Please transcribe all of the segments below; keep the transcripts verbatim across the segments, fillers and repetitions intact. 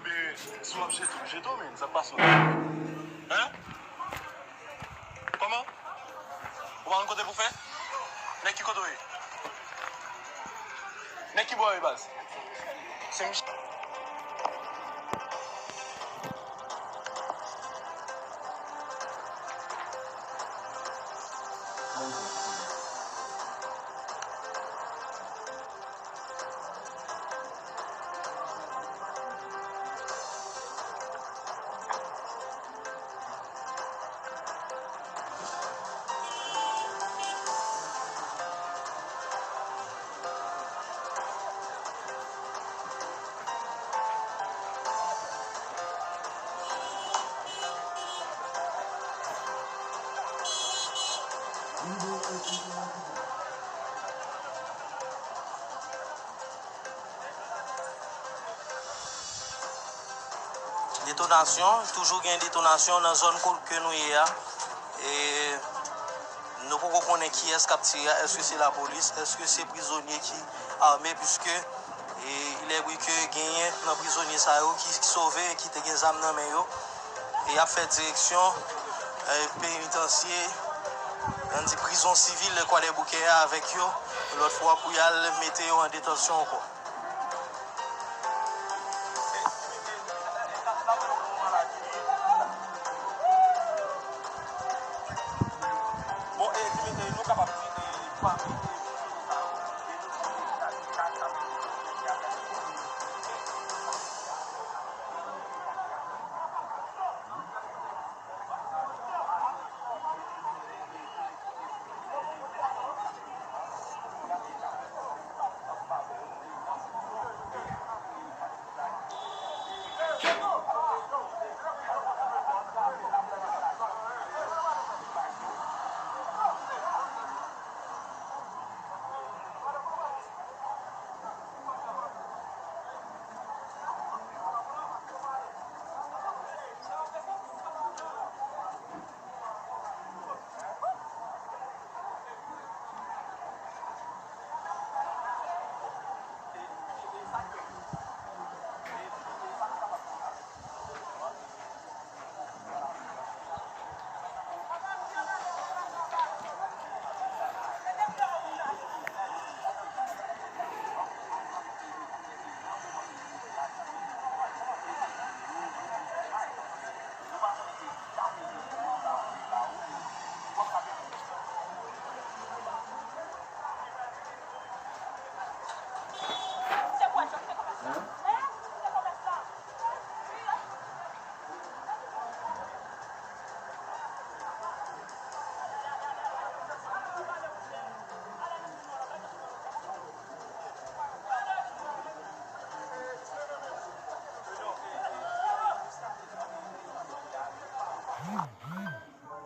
Men, si w ap jete, w jete w, men, sa k pase w la? Hein? Kòman? Ou pa konn kote pou fè? Nèg ki kote w ye? Nèg ki bò w ye, baz? Se misye. Detonasyon, toujou gen detonasyon nan zòn kot ke nou ye a. E nou poko konnen kiyès k ap tire a. Èske se lapolis? Èske se prizonye ki ame? Piske, e, il est vrai ke genyen nan prizonye sa yo ki, ki sove, ki te gen zam nan men yo. E y ap fè direksyon, e, penitansye, ann di prizon sivil Kwadèboukè a avèk yo, yon lòt fwa pou y al mete yo an detansyon ankò.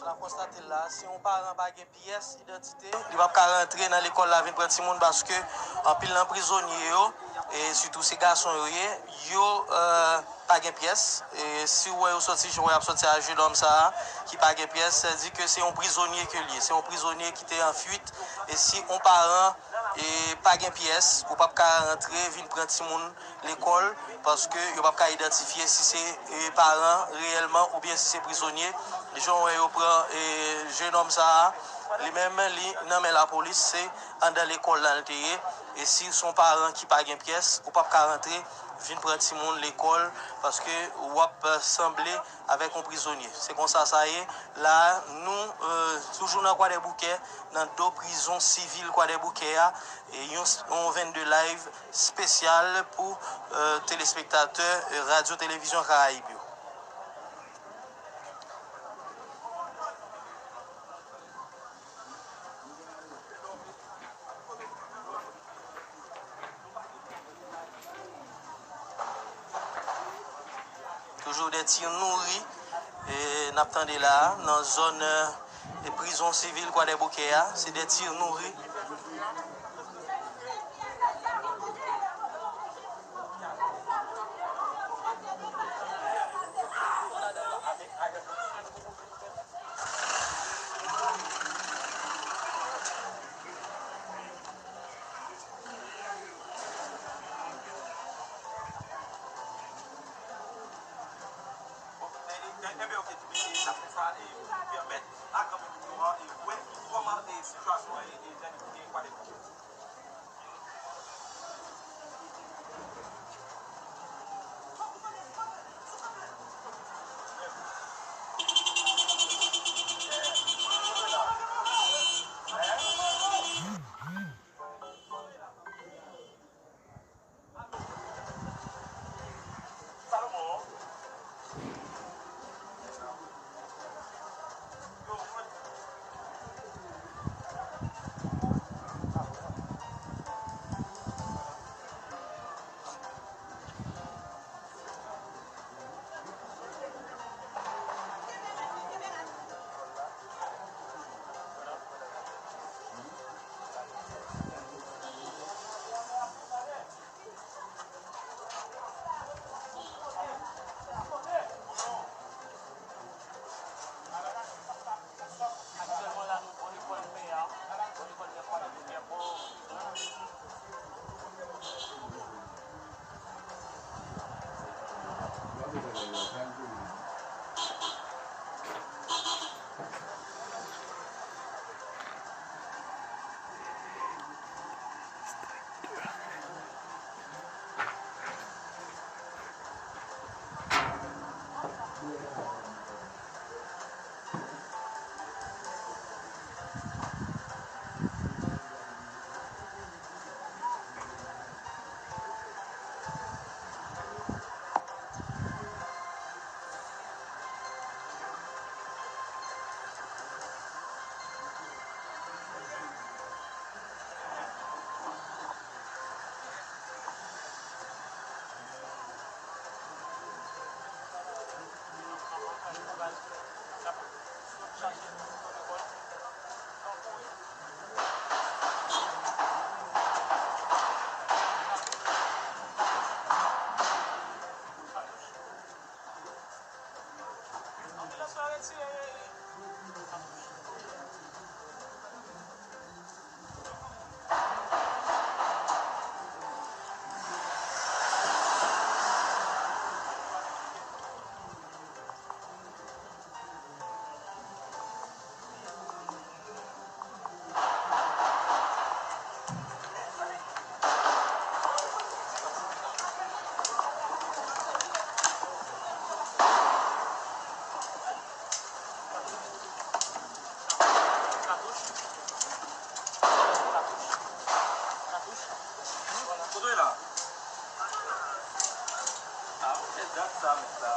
Sa n ap konstate la, si yon paran pa gen pyès idantite, li p ap ka rantre nan lekòl la vin pran timoun, paske anpil nan prizonye yo, e sitou se gason yo ye, yo, e, pa gen pyès. E si w wè yo sòti, jan w wè y ap sòti a jenòm sa a, ki pa gen pyès, sa di ke se yon prizonye ke l ye. Se yon prizonye ki te an fuit. E si yon paran, e, pa gen pyès, ou p ap ka rantre vin pran timoun lekòl, paske yo p ap ka idantifye si se, e, paran reyèlman oubyen si se prizonye. Jan w wè yo pran, e, jenòm sa a, li menm, li nan men lapolis, se anndan lekòl la l te ye. E si se yon paran ki pa gen pyès, ou p ap ka rantre vin pran timoun lekòl, paske w ap sanble avèk yon prizonye. Se konsa sa ye. La, nou, e, toujou nan Kwadèboukè, nan do prizon sivil Kwadèboukè a, e yon, yon vennde live espesyal pou, e, telespektatè, e, Radyo Televizyon Karayib yo. Toujou de ti nouri, e, n ap tande la a, nan zòn, e, prizon sivil Kwadèboukè a. Se de ti nouri. N ap fè sa, e, pou pèmèt a granmoun yo an, e, wè kòman, e, sitiyasyon an, e, e, jan li ye, kote l ye. Kote w ye la? Ah, se dat sa, mèt la.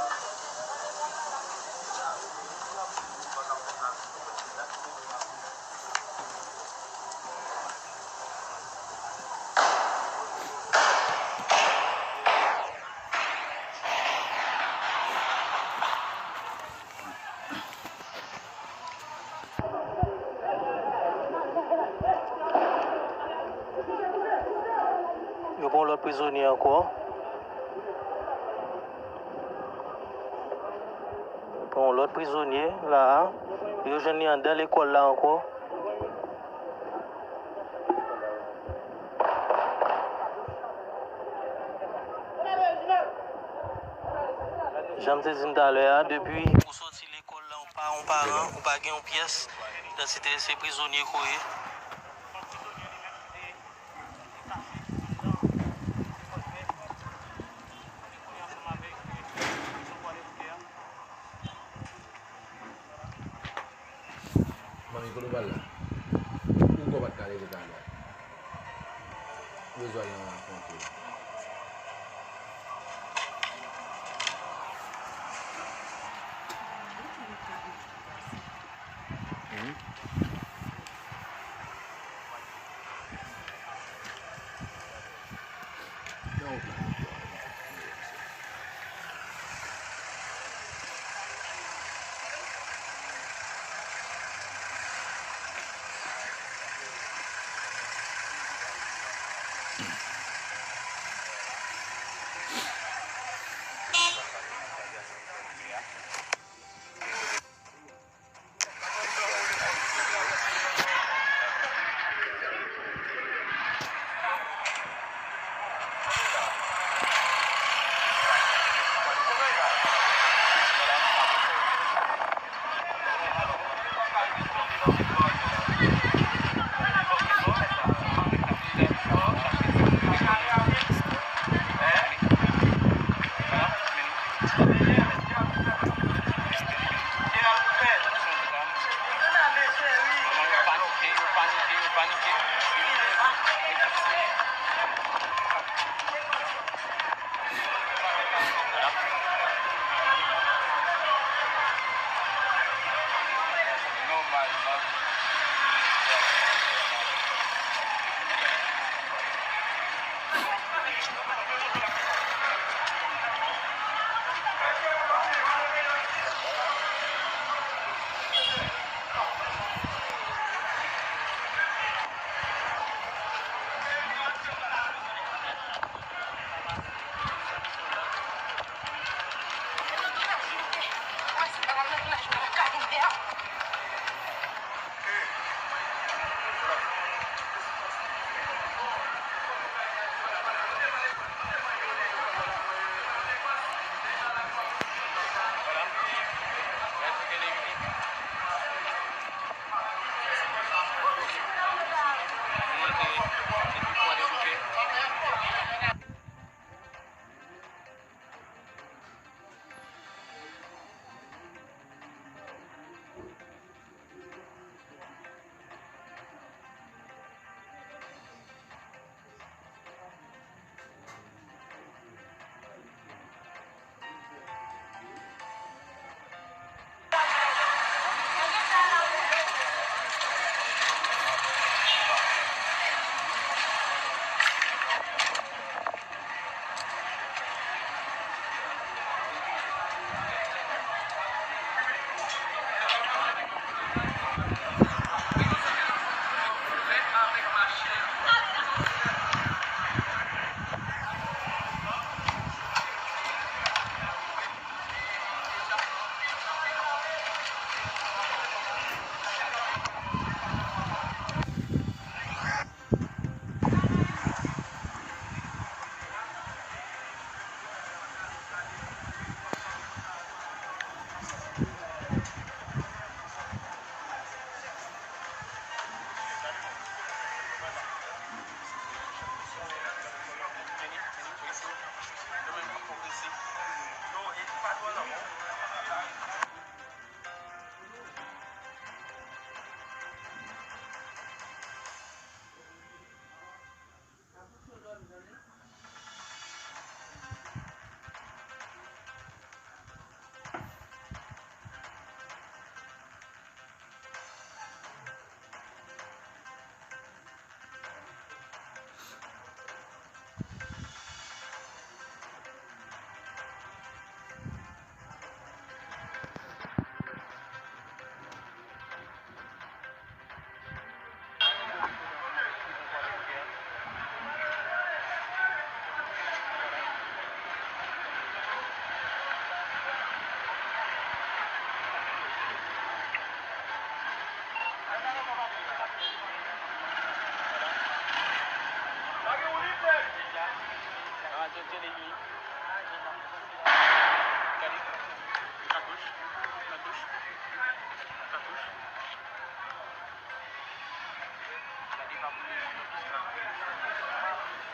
Yo pran yon lòt prizonye ankò. Yo pran yon lòt prizonye la a. Yo jwenn li anndan lekòl la ankò. Jan m te di n talè a, depi ou soti lekòl la, ou pa yon paran, ou pa gen yon pyès idantite, se prizonye ke w ye. Manmi, kote w pral la? Ou kwè w pa t ka leve talè? Ou bezwen al nan rakonte.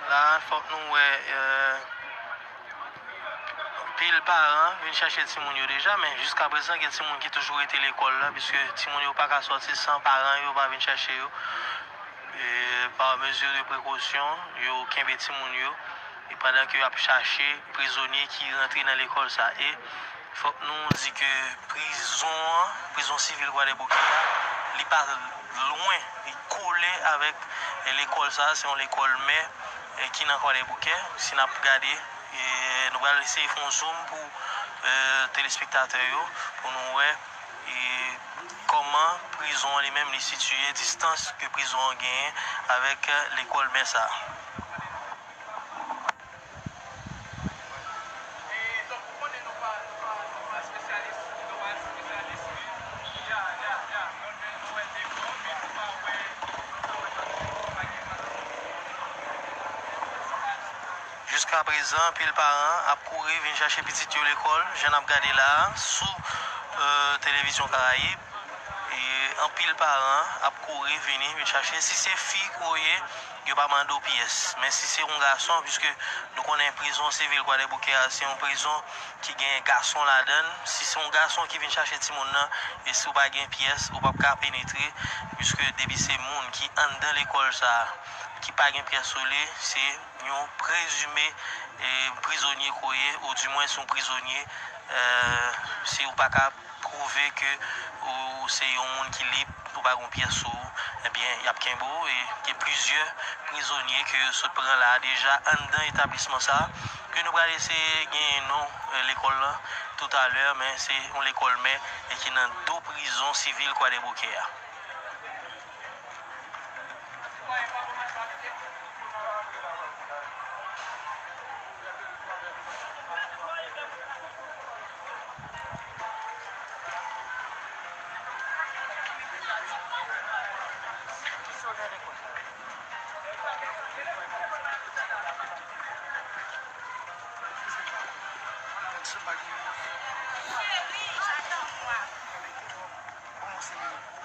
La, fòk nou wè, euh, anpil paran vin chache timoun yo deja, men jiskaprezan gen timoun ki toujou rete lekòl la, piske timoun yo pa ka sòti san paran yo pa vin chache yo. E, pa mezi de prekosyon, yo kenbe timoun yo, e pandan ke y ap chache prizonye ki rantre nan lekòl sa. E fòk nou di ke prizon an, prizon sivil Kwadèboukè a, li pa lwen, li kole avèk lekòl sa, se yon lekòl mè, e, ki nan Kwadèboukè. Si n ap gade, e, nou pral eseye fè yon zoom pou, e, telespektatè yo, pou nou wè, e, kòman prizon an li menm li sitiye, distans ke prizon an genyen avèk, e, lekòl mè sa. Jiskaprezan, anpil paran ap kouri vin chache pitit yo lekòl, jan n ap gade la a, sou, e, Televizyon Karayib. E anpil paran ap kouri vini, vin chache. Si se fi ke w ye, yo pa mande w pyès. Men si se yon gason, piske nou konnen prizon sivil Kwadèboukè a, se yon prizon ki gen gason ladan l. Si se yon gason ki vin chache timoun nan, e si w pa gen pyès, ou p ap ka penetre, piske depi se moun ki anndan lekòl sa a, ki pa gen pyès sou li, se yon prezime, e, prizonye ke w ye, oudimwen se yon prizonye, e, si w pa ka pwouve ke ou se yon moun ki lib, ou pa gen pyès sou ou, ebyen, y ap kenbe w. E gen plizyè prizonye ke yo sot pran la a deja anndan etablisman sa a, ke nou pral eseye genyen non, e, lekòl lan toutalè, men se yon lekòl mè e ki nan do prizon sivil Kwadèboukè a.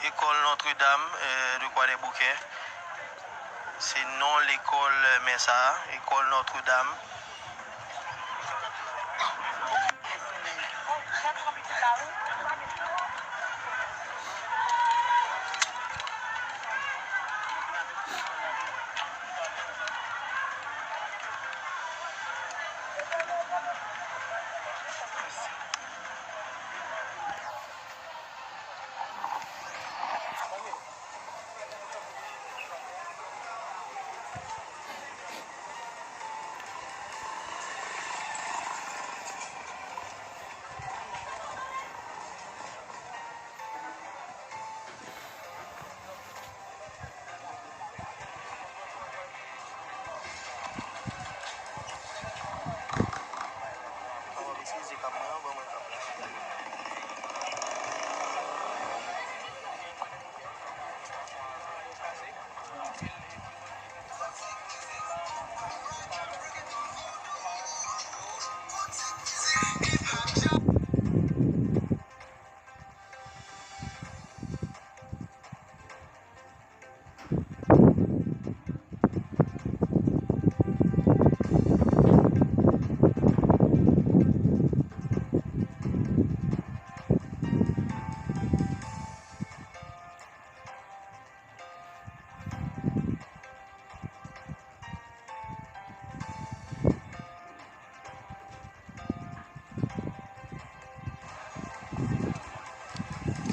École Notre-Dame, euh, de Kwadèboukè. Se non lekòl, euh, mè sa a, École Notre-Dame.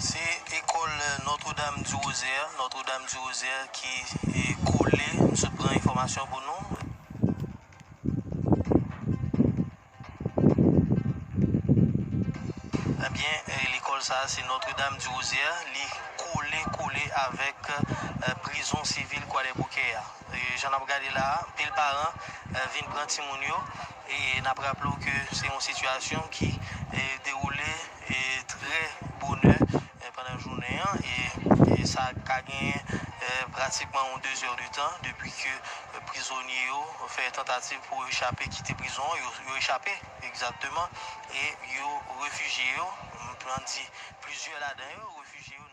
Se école Notre-Dame du Rosaire, Notre-Dame du Rosaire ki, e, kole, m sot pran enfòmasyon pou nou. Ebyen, e, lekòl sa a, se Notre-Dame du Rosaire, li kole, kole avèk, e, prizon sivil Kwadèboukè a. E, jan n ap gade la a, anpil paran, e, vin pran timoun yo. E n ap raple w ke se yon sitiyasyon ki, e, dewoule, e, trè bonè, e, pandan jounen an. E, e sa ka genyen, e, pratikman yon de zè de tan depi ke, e, prizonye yo fè tantativ pou yo echape, kite prizon an. Yo, yo echape, egzakteman. E yo refijye yo, m pran di plizyè ladan yo refijye yo